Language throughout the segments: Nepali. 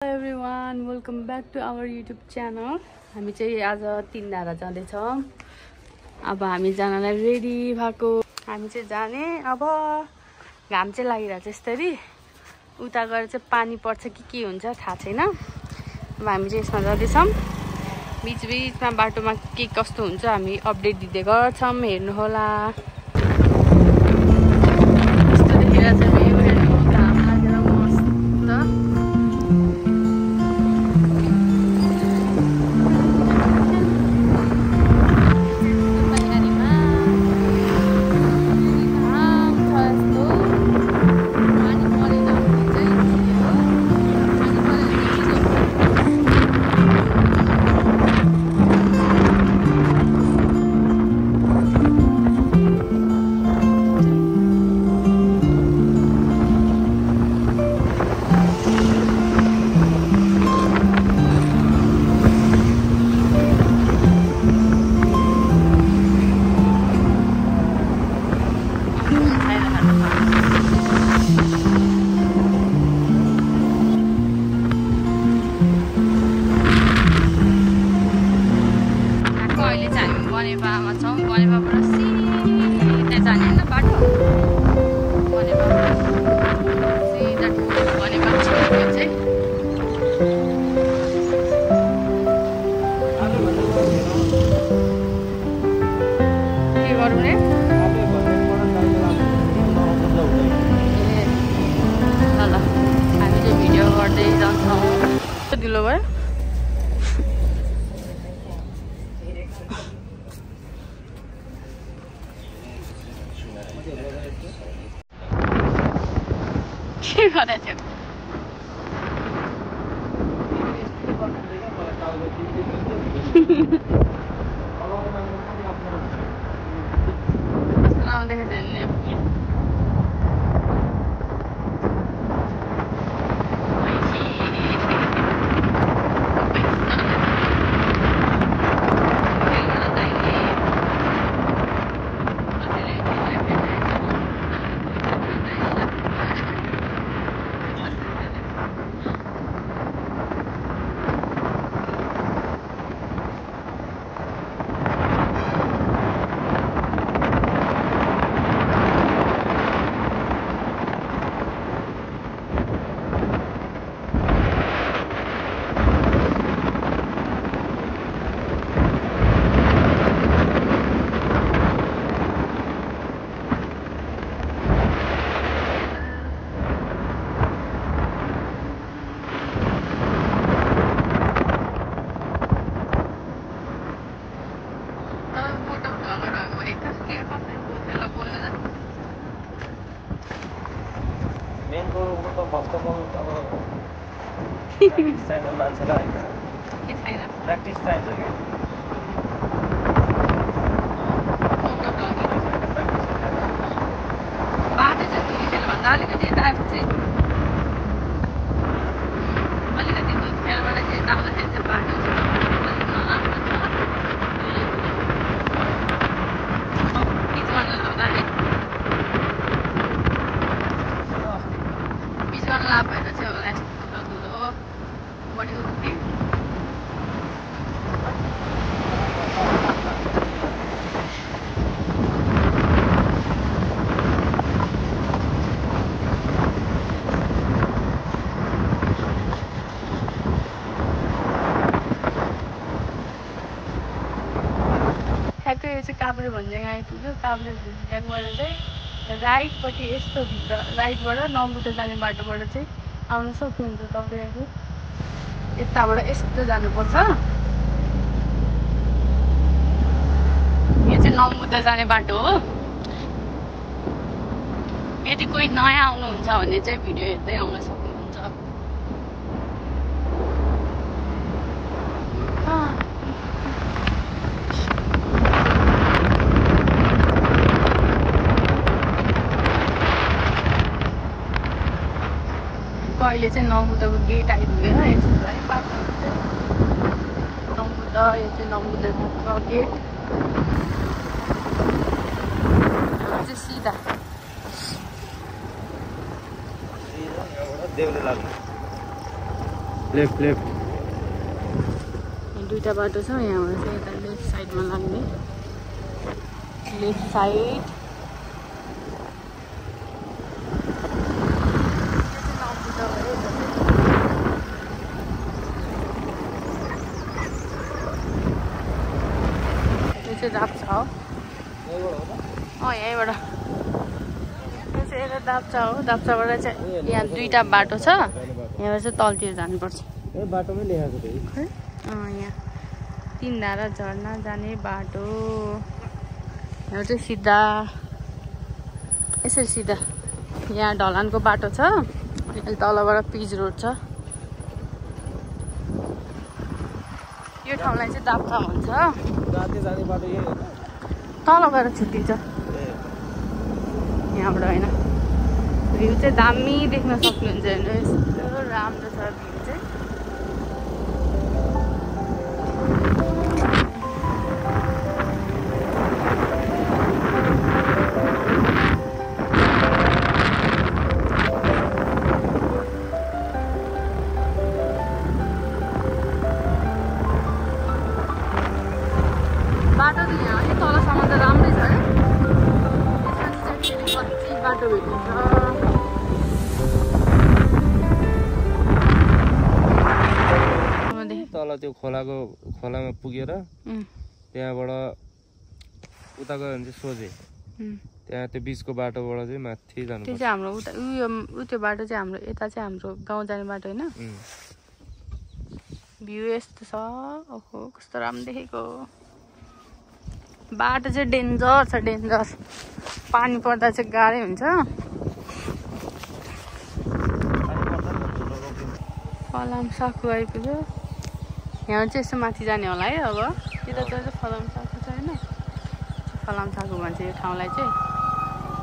Hello everyone, welcome back to our YouTube channel. हामी चाहिँ आज तीनधारा जाँदैछौँ। अब हामी जानलाई रेडी भएको। हामी चाहिँ जाने। अब घाम चाहिँ लागिरहेछ यसरी। उता गएर चाहिँ पानी पर्छ कि के हुन्छ थाहा छैन। अब हामी चाहिँ यसमा जाँदैछौँ। बीचबीचमा बाटोमा के कस्तो हुन्छ हामी अपडेट दिँदै गर्छौँ, हेर्नु होला। यस्तो देखिरहेछ भ्यू हेर्नु, घाम लागेर मस्त। दिलो भयो के गरेको practice time again. काभ्रे भन्ने जग्गा आइपुग्यो। काभ्रे जग्गाबाट चाहिँ राइटपट्टि यस्तो भित्र राइटबाट नम्बुदा जाने बाटोबाट चाहिँ आउन सक्नुहुन्छ तपाईँहरू। यताबाट यस्तो जानुपर्छ। यो चाहिँ नम्बुदा जाने बाटो हो। यदि कोही नयाँ आउनुहुन्छ भने चाहिँ भिडियो हेर्दै आउन सक्नुहुन्छ। अहिले चाहिँ नम्बुदाको गेट आइपुगेर यसो बाटो नम्बुदा, यो चाहिँ नम्बुदाको गेट चाहिँ सिधा देउले लाग्यो। लेफ्ट लेफ्ट दुईटा बाटो छ यहाँबाट चाहिँ यता लेफ्ट साइडमा लाग्ने लेफ्ट साइड यो चाहिँ दाप्चा हो यहीँबाट यो चाहिँ यता दाप्चा हो दाप्चाबाट चाहिँ यहाँ दुईटा बाटो छ यहाँबाट चाहिँ तलतिर जानुपर्छ बाटोमै लेखेको थियो यहाँ तीनधारा झर्ना जाने बाटो यहाँ चाहिँ सिधा यसरी सिधा यहाँ ढलानको बाटो छ अनि तलबाट पिच रोड छ यो ठाउँलाई चाहिँ दाप्चा भन्छ तल गएर छुट्टिन्छ यहाँबाट होइन भ्यू चाहिँ दामी देख्न सक्नुहुन्छ हेर्नुहोस् यस्तो राम्रो छ भ्यू चाहिँ बाटो त यहाँ अलिक तलसम्म त राम्रै छ है यसमा चाहिँ बाटो भेटिन्छ तल त्यो खोलामा पुगेर त्यहाँबाट उता गयो भने चाहिँ सोझे त्यहाँ त्यो बिचको बाटोबाट चाहिँ माथि जानु त्यो चाहिँ हाम्रो उता त्यो बाटो चाहिँ हाम्रो यता चाहिँ हाम्रो गाउँ जाने बाटो होइन भ्यू यस्तो छ ओहो कस्तो राम्रो देखेको बाटो चाहिँ डेन्जर छ डेन्जर पानी पर्दा चाहिँ गाह्रै हुन्छ फलाम साकु आइपुग्यो यहाँ चाहिँ यसो माथि जाने होला है अब यता चाहिँ फलाम साकु छ होइन फलाम साकु भन्छ यो ठाउँलाई चाहिँ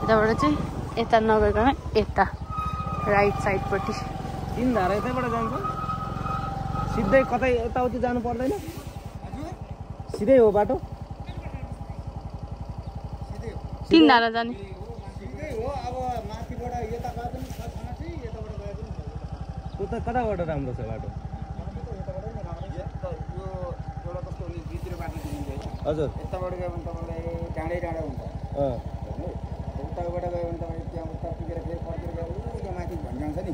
यताबाट चाहिँ यता नगइकन यता राइट साइडपट्टि तीनधारा यतैबाट जान्छ सिधै कतै यताउति जानु पर्दैन सिधै हो बाटो तीनधारा जाने त्यो त कताबाट राम्रो छ बाटो हजुर यताबाट गयो भने तपाईँलाई डाँडै डाँडा हुन्छ उताबाट गयो भने तपाईँ त्यहाँ उता पुगेर फेरि फर्केर गयो त्यो माथि भन्जाउँछ नि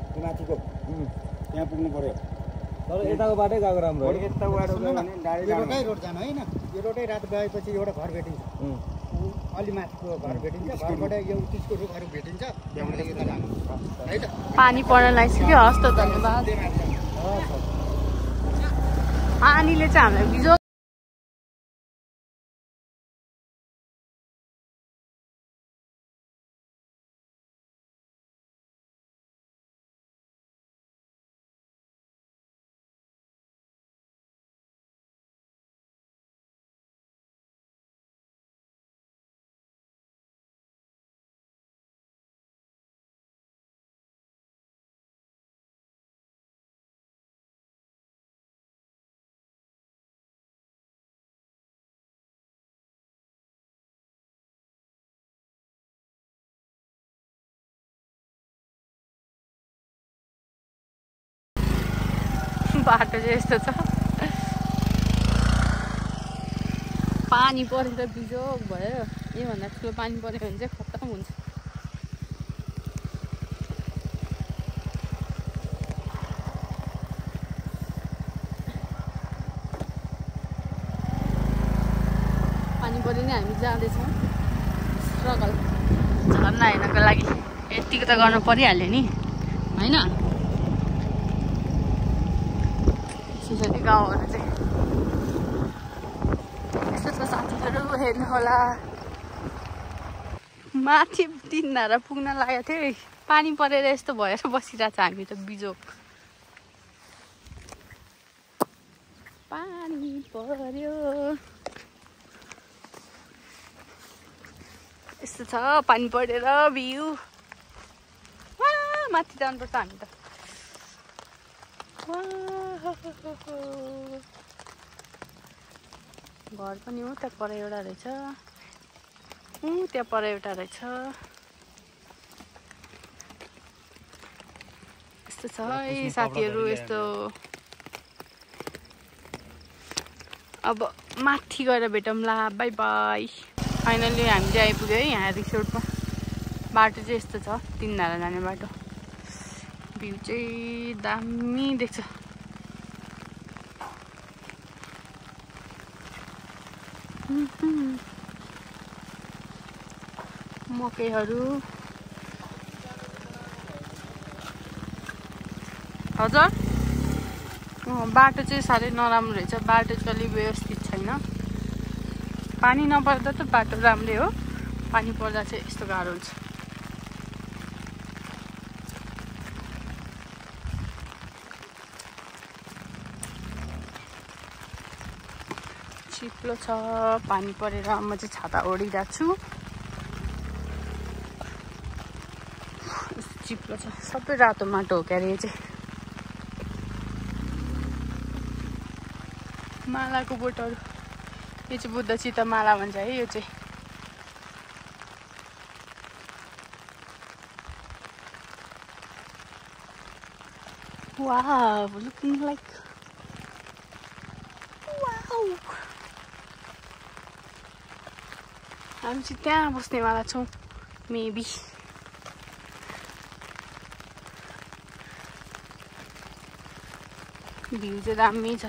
त्यो माथिको त्यहाँ पुग्नु पऱ्यो तर यताको बाटै गएको राम्रो यता बाटो गयो भने एउटै रोड जानु होइन यो रोडै रात गएपछि एउटा घर भेटिन्छ अलि माथिको घर भेटिन्छ घरबाट यो उत्तिसको रुखहरू भेटिन्छ त्यहाँबाट यता जानु है त पानी पर्न लागिसक्यो हस् त धन्यवाद पानीले चाहिँ हामीलाई बिजो बाटो चाहिँ यस्तो छ पानी परेर बिजोग भयो योभन्दा ठुलो पानी पऱ्यो भने चाहिँ खत्तम हुन्छ पानी पऱ्यो नि हामी जाँदैछौँ स्ट्रगल झर्ना हेर्नको लागि यतिको त गर्नु परिहाल्यो नि होइन गाउँहरू चाहिँ यस्तो छ साथीहरू हेर्नु होला माथि तीनधारा पुग्न लागेको थियो पानी परेर यस्तो भएर बसिरहेको छ हामी त बिजोक पानी पर्यो यस्तो छ पानी परेर भ्यू माथि जानुपर्छ हामी त घर पनि हो त्यहाँ पर एउटा रहेछ त्यहाँ पर एउटा रहेछ यस्तो छ है साथीहरू यस्तो। अब माथि गएर भेटौँला, बाई बाई। फाइनली हामी चाहिँ आइपुग्यो है यहाँ रिसोर्टमा। बाटो चाहिँ यस्तो छ, 3 धारा जाने बाटो। भ्यू चाहिँ दामी देख्छ। मकैहरू। हजुर बाटो चाहिँ साह्रै नराम्रो रहेछ। बाटो चाहिँ अलिक व्यवस्थित छैन। पानी नपर्दा त बाटो राम्रै हो, पानी पर्दा चाहिँ यस्तो गाह्रो हुन्छ। चिप्लो छ, पानी परेर म चाहिँ छाता ओढिरहेको छु। चिप्लो छ, सबै रातो माटो हो क्या अरे। यो चाहिँ मालाको बोटहरू। यो चाहिँ बुद्धचित्त माला भन्छ है। यो चाहिँ वाउ, लुकिङ लाइक वाउ। हामी चाहिँ त्यहाँ बस्नेवाला छौँ मेबी। भ्यू चाहिँ दामी छ।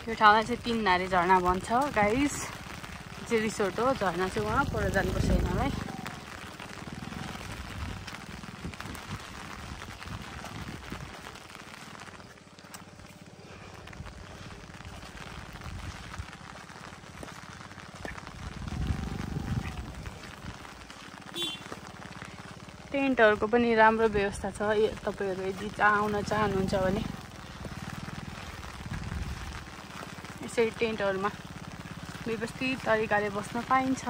यो ठाउँलाई चाहिँ 3 धारे झरना भन्छ गाइस। यो चाहिँ रिसोर्ट हो, झरना चाहिँ वहाँ पर जानुपर्छ यिनीहरूलाई। टेन्टहरूको पनि राम्रो व्यवस्था छ। तपाईँहरू यदि आउन चाहनुहुन्छ भने यसरी टेन्टहरूमा व्यवस्थित तरिकाले बस्न पाइन्छ।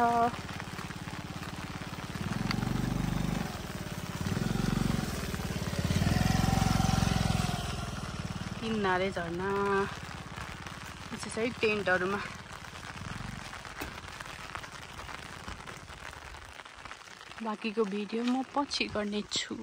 तीन धारे झरना यसरी टेन्टहरूमा। बाँकीको भिडियो म पछि गर्नेछु।